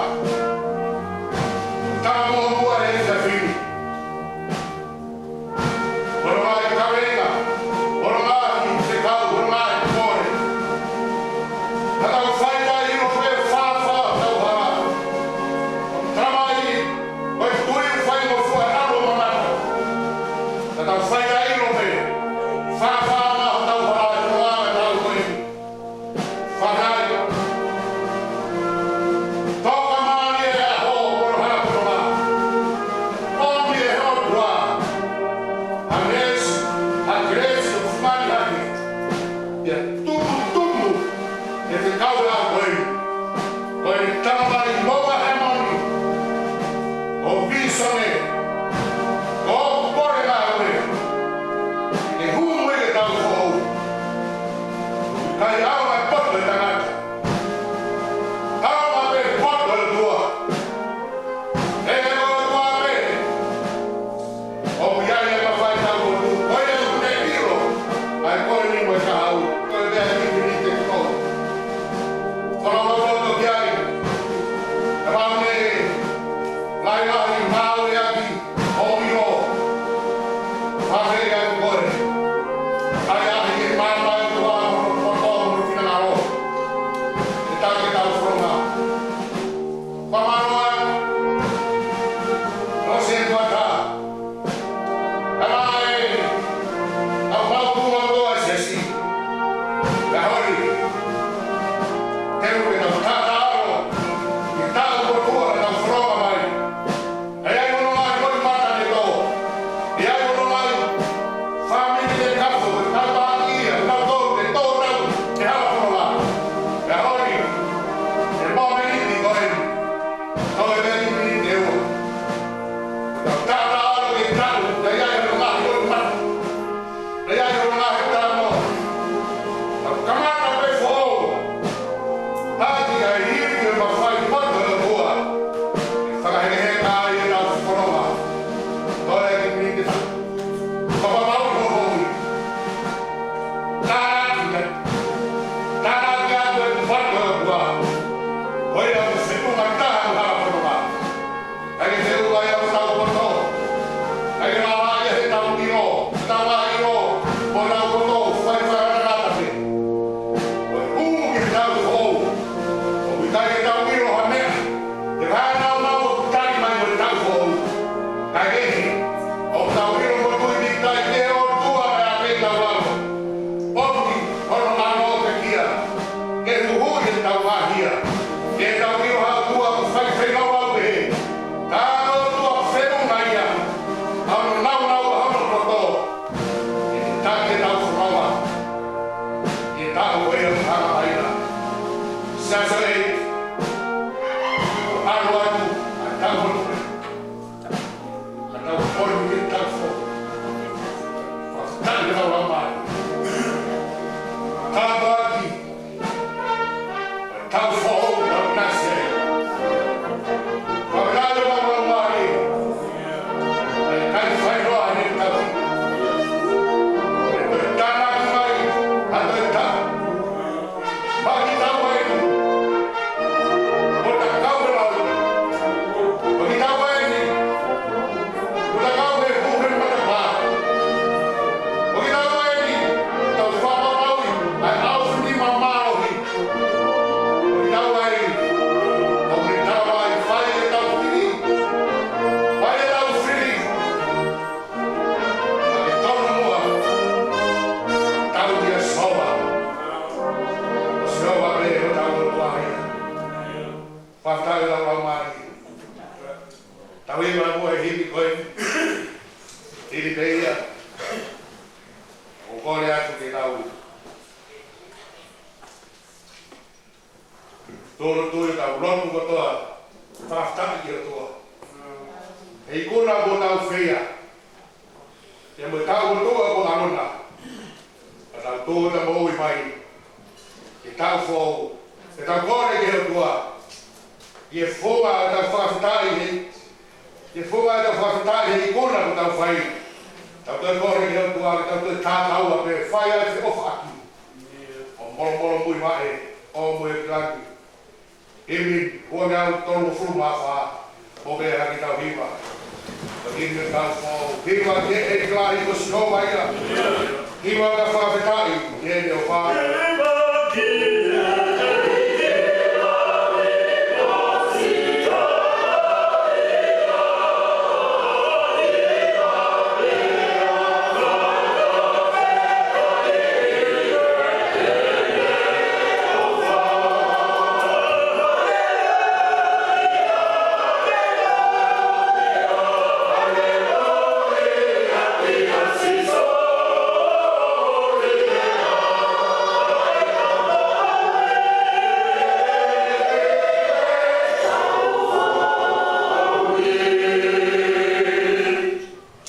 Tau moʻua e safini. Holo mai kavenga. Holo mai fekau, holo mai kole. Naʻa tau faitaiʻi ʻo fē fāfā tau hala. Tala mai, ko e tui faingofua ʻalu mamata. Naʻa tau faitaiʻi ʻo fē fāfā tau hala, tau hala, tau koe. Fakai. Toka mālie ʻa e ʻaho ʻo e hala kotoa. ʻOmi ʻe he ʻOtua ha nesi, ha kelesi ʻoku mali hake. ʻIo, tumutumu e fekau ʻa e ʻaho ko eni. Ko e tala mai mo e hēmoni. ʻO vīsone. ʻO pole ngāue. ʻE hū mai ke tau foʻou. ʻIkai ʻaonga e poto ʻe tangata. ʻAonga pē poto ʻe ʻOtua. ʻE ʻOtua pē. ʻOku ʻi ai e mafai tau ʻOtua. Ko ia ʻoku ne ʻilo. ʻA e ko eni mo e kahaʻu. Ko e meʻa ʻi he miniti ko. Ko e loto ki ai. ʻE mau ne. Lahi lahi mau e aki. ʻOmi ʻo. Fafeʻi atu koe. ʻAi ʻahi e māmā e tua mo hono poto mo hono finangalo. ʻE taki tau fononga. Pamanoa. ʻOsi e tuata. Kalae. Au mau tua tua e sesi. Ka holi. Teu ke tau tata alo. Ke tau kotua ke tau fononga mai. Tau hiva mo e himi ko eni. Himi pē ia. ʻOku ou kole atu ke tau tōlotō ʻetau lotu kotoa, fakafetaʻi ki he ʻOtua. He ikuna kuo tau fai, pea mo e taʻu kotoa kuo ʻalu na, ka tau tō ʻetau moʻui mai ki he taʻu foʻou, ke tau kole ki he ʻOtua, ʻi he funga ʻetau fakafetaʻi he, ʻi he funga ʻetau fakafetaʻi he ikuna kuo tau fai. Tau toe kole ki he ʻOtua, ke tau toe tatau pē, fai ai e feʻofaʻaki ʻo Molomolomuivaʻe, ʻo Muiʻeikilani. Himi ua ngeau tolungofulu mā fā, ʻo pehē ʻaki ʻetau hiva. Ko e himi ʻetau foʻou, hiva ki he ʻEiki ko Sihova ia. Hiva ʻo fakafetaʻi ki heʻene ʻofa.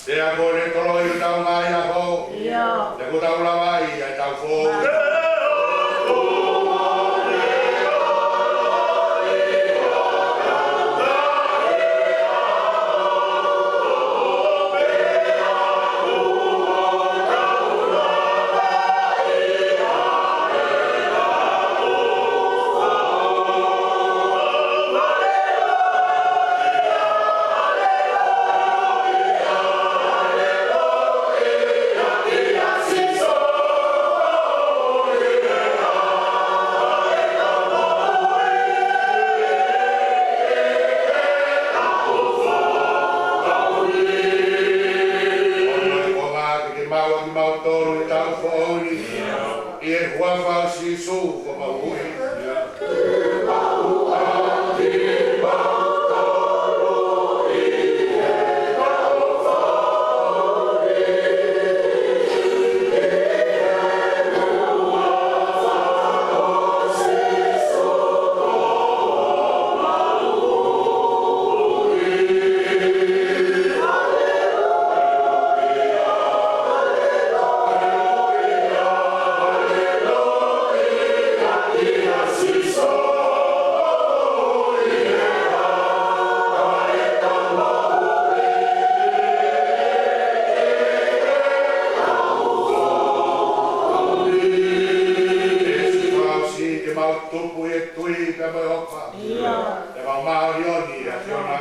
Pea ko e toloi ʻetau ngaahi ʻaho. ʻIo. Pea kuo tau lava ai ʻetau foʻou. Ke maʻu ʻa kimautolu ʻi he taʻu foʻou ni, ʻi he huafa ʻo Sīsū ko homau Huhuʻi. Ke mau tupu ʻi he tui pea mo e ʻofa. ʻIo. Ke mau māʻoniʻoni ʻi he ʻAfiona.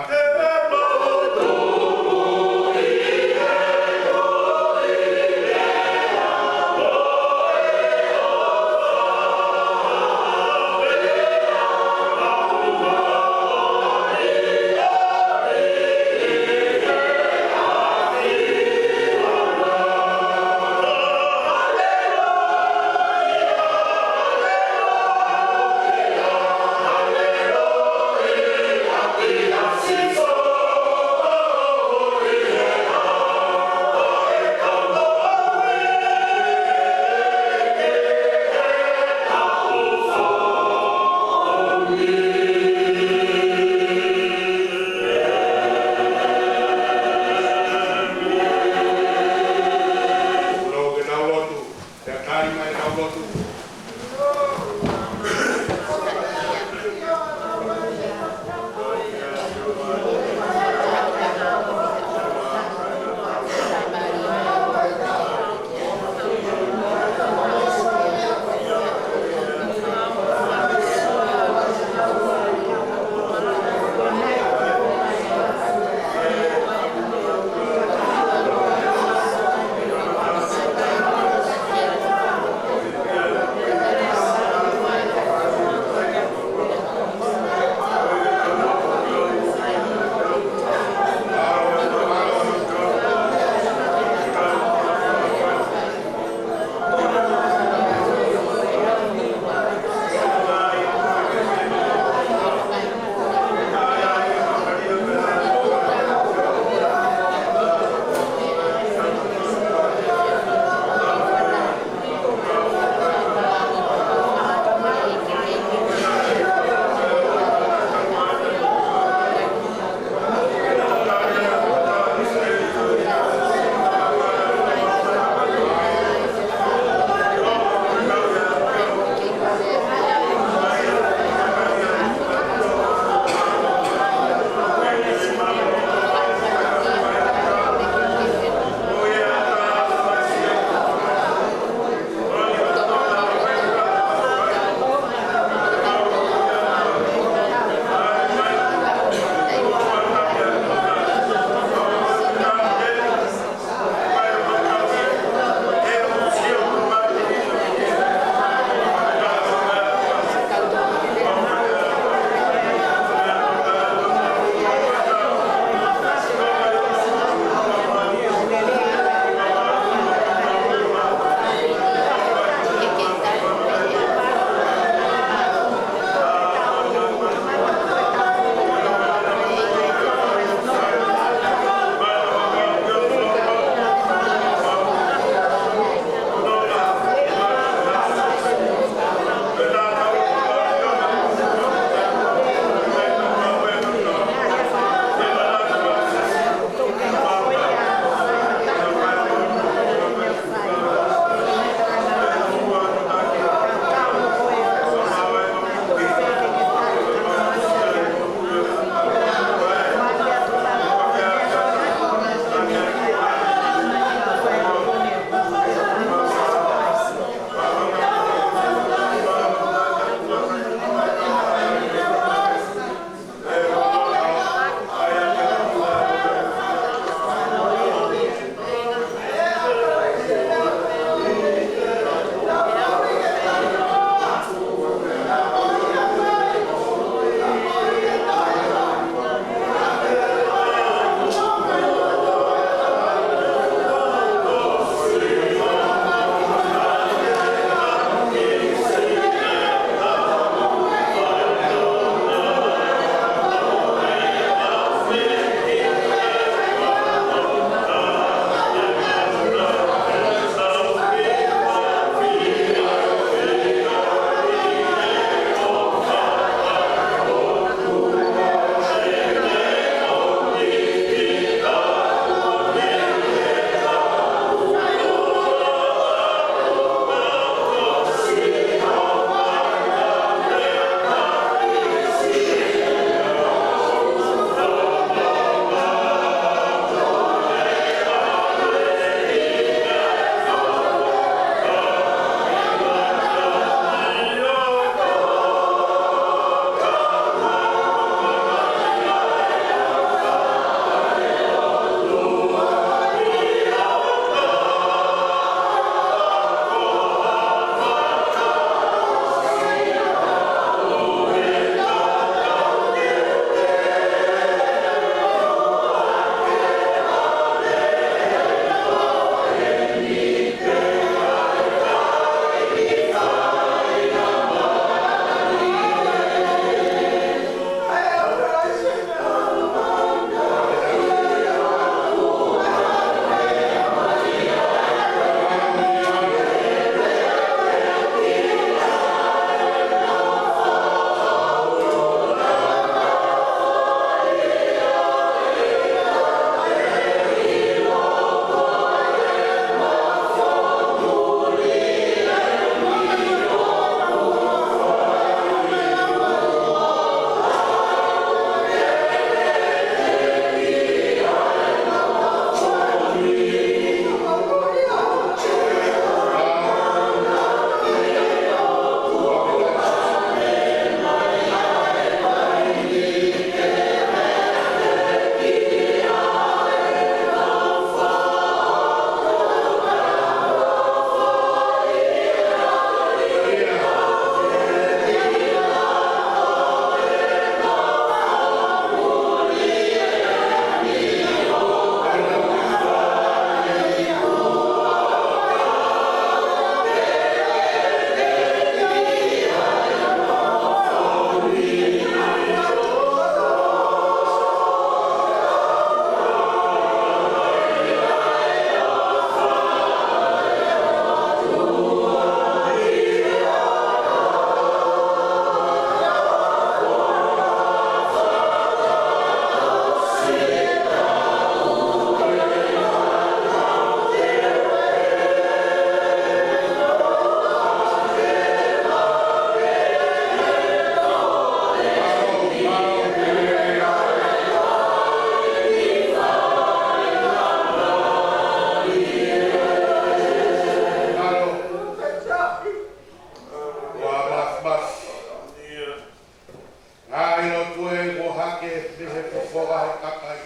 kakai.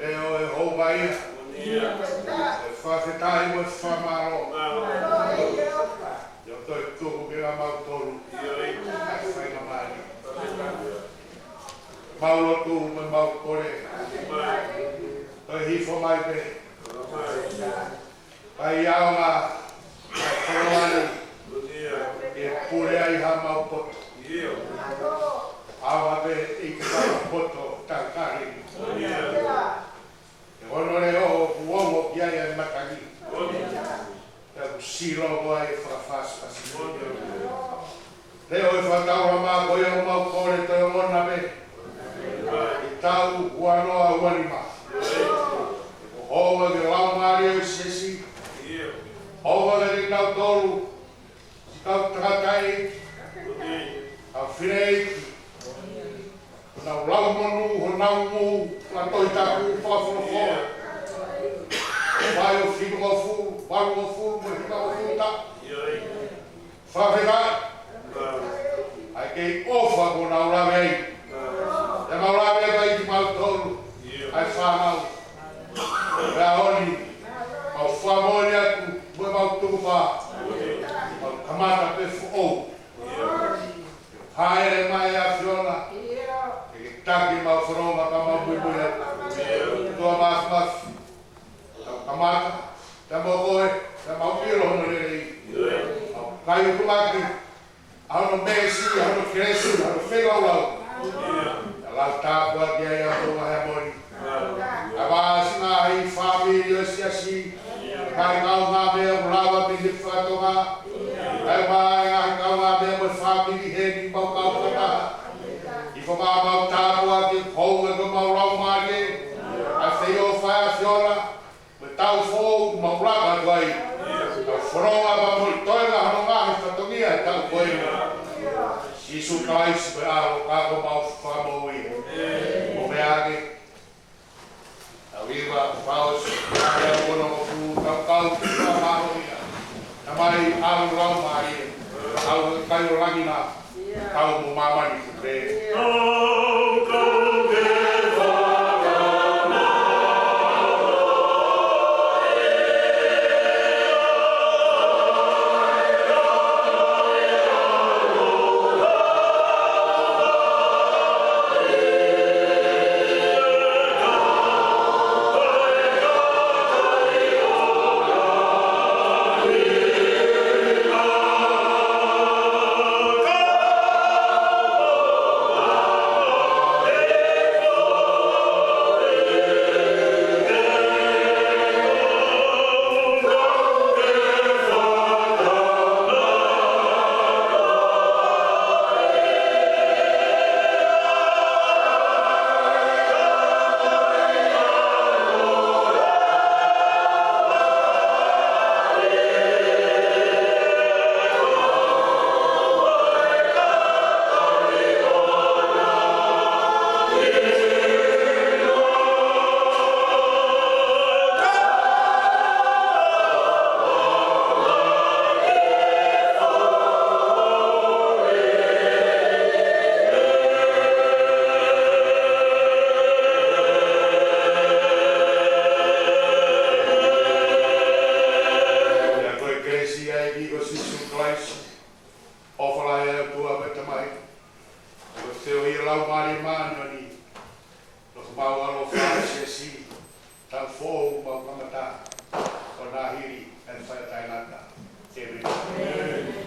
Leʻo ʻe houngaʻia. ʻE fakafetaʻi mo e fakamālō. ʻIo, toe tuku kiate kimautolu ʻa e faingamālie. Mau lotu mo mau kole. Toe hifo mai pē. Kae ʻaonga ʻa e koloa ni ke pule ai hamau poto. ʻAonga pē ʻEiki fakapoto takale. ʻE hono leʻo ʻoku ongo ki ai ʻa e matangi. Pea ʻoku silo mo ai e fakafāsifasi. Leʻo ʻe fakataulama ko ia ʻoku mau kole toe ongona pē ʻi he taʻu ua noa ua nima. Ko hounga ke laumālie ʻo e siasi. Hounga ke kinautolu, siʻi kau tangataʻeiki, kau fineʻeiki, ʻoku nau lau monū honau moʻui, ʻa e Tohi Tapu fakafolofola. Vahe ʻo fitungofulu, valungofulu, mo e hivangofulu taʻu. Fakafetaʻi. ʻA e kei ʻofa kuo nau lave ai. Pea mau lave ai kimautolu ʻa e fānau. Pea ʻoku mau fakamoʻoni atu mo mau tukupā. Mau kamata pē foʻou. Hāʻele mai ʻa e ʻAfiona ke ke taki mau fononga ka mau muimui atu. ʻOtua Māfimafi, tau kamata, tau mo koe, tau mau ʻilo hono lelei. Mau kai utumaki ʻa hono meesi, ʻa hono kelesi, ʻa hono feilaulau. Tau lau tāpuaki ai ʻa e Tonga he moni. ʻA e vāsina ʻi he fāmili ʻo e siasi. Ngaahi kaungāmeʻa ʻoku lava mei he fakatonga. Kae ʻumaʻā e ngaahi kaungāmeʻa mo e fāmili heni mau kau fakataha. ʻI he fakaʻamu mau tāpuaki koeʻuhi ko homau laumālie. ʻA e feʻofaʻaki ʻa e ʻAfiona. Mo e taʻu foʻou mau laka atu ai. Tau fononga pea mo e toenga hono ngaahi fatongia he taʻu ko eni. Sīsū Kalaisi ko e ʻAlo ka ko homau Fakamoʻui. Ko e meʻa ke tau hiva fakaʻosi ʻa e konga ʻoku tau kau ki he fakamālō ia. Tamai, ʻAlo, Laumālie, ʻAlo ʻo e kai ʻo langi na, kau mo māmani pē. Pea ko e kelesi ʻa e ʻEiki ko Sīsū Kalaisi, ʻofa lahi ʻa e ʻOtua ko e Tamai, ko e feohi ʻa e Laumālie Māʻoniʻoni, nofo mo ʻaloʻofa ʻa e siasi, taʻu foʻou mau kamata, ʻo nā hili ʻa e faʻa taʻengata. ʻĒmeni.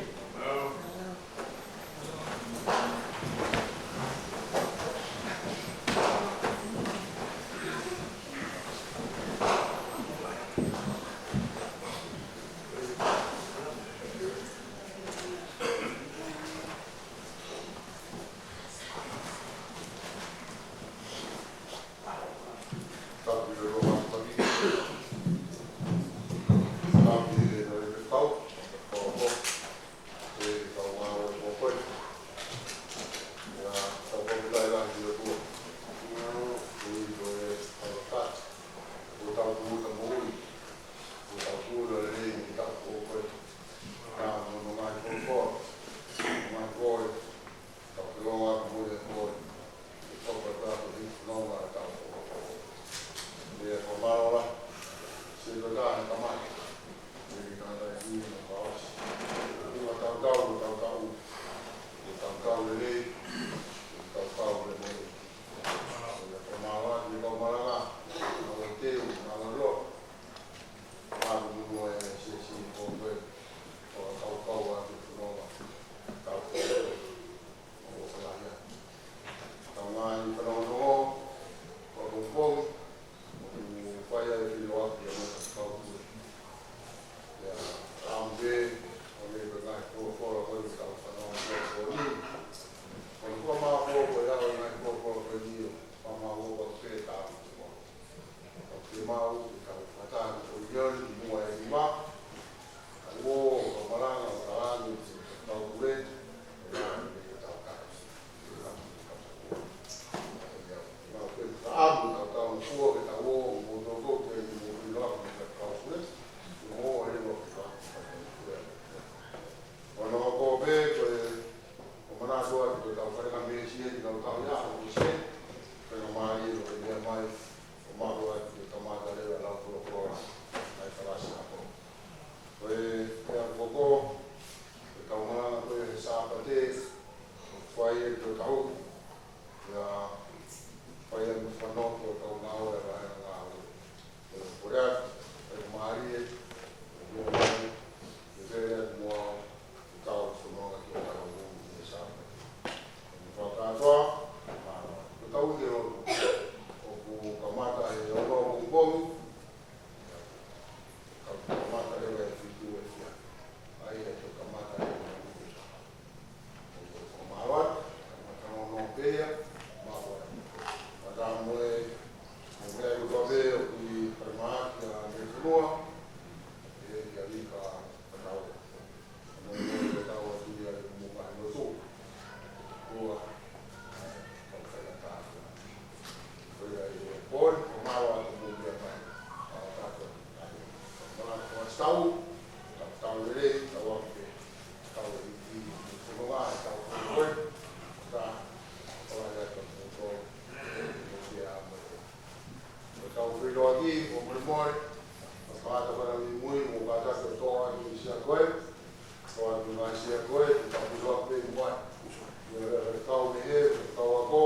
Fanongo ki hotau ngāue, ʻa e ngāue. Ko e kole atu, ʻe mālie, ʻe ʻikai ke vele atu mo au, ke tau fononga ki hotau ngāue ʻi he Sāpate. Ko e fakakātoa, ʻa, ko ʻetau uike lotu, ʻoku kamata he ono pongipongi, ka kamata leva he fitu efiafi. ʻA ia ʻe kamata he ono pongipongi. Ko e fakamālō atu, kamata nono pē ia, mālō atu. Ka tā mo e, mo e meʻa ʻoku pehē ʻoku ʻi Palemahaki ʻa Meifonua, ʻe ia lika ka tau. Mo e meʻa ʻoku tau atu ia ʻi muʻa ʻi lotu. Kua, ka fai ʻa tā. Ko ia ʻi he pō ni, ko e mālō atu mo e meʻa mai. Ka o tātou, ai. Mālō atu ko e tau, tau, tau lelei, tau ake. Tau e iti, tau fononga, tau fononga, tā, tau ʻai atu mo tō, mo te amo. Mo tau feiloaki, mo molemole, mo kātaki ʻa e mui, mo kātaki ʻo tō ʻa e sia ko ē, tō ʻa e sia ko ē, mo tau feiloaki pē mo e. Mo e kau ne he, mo kau ako,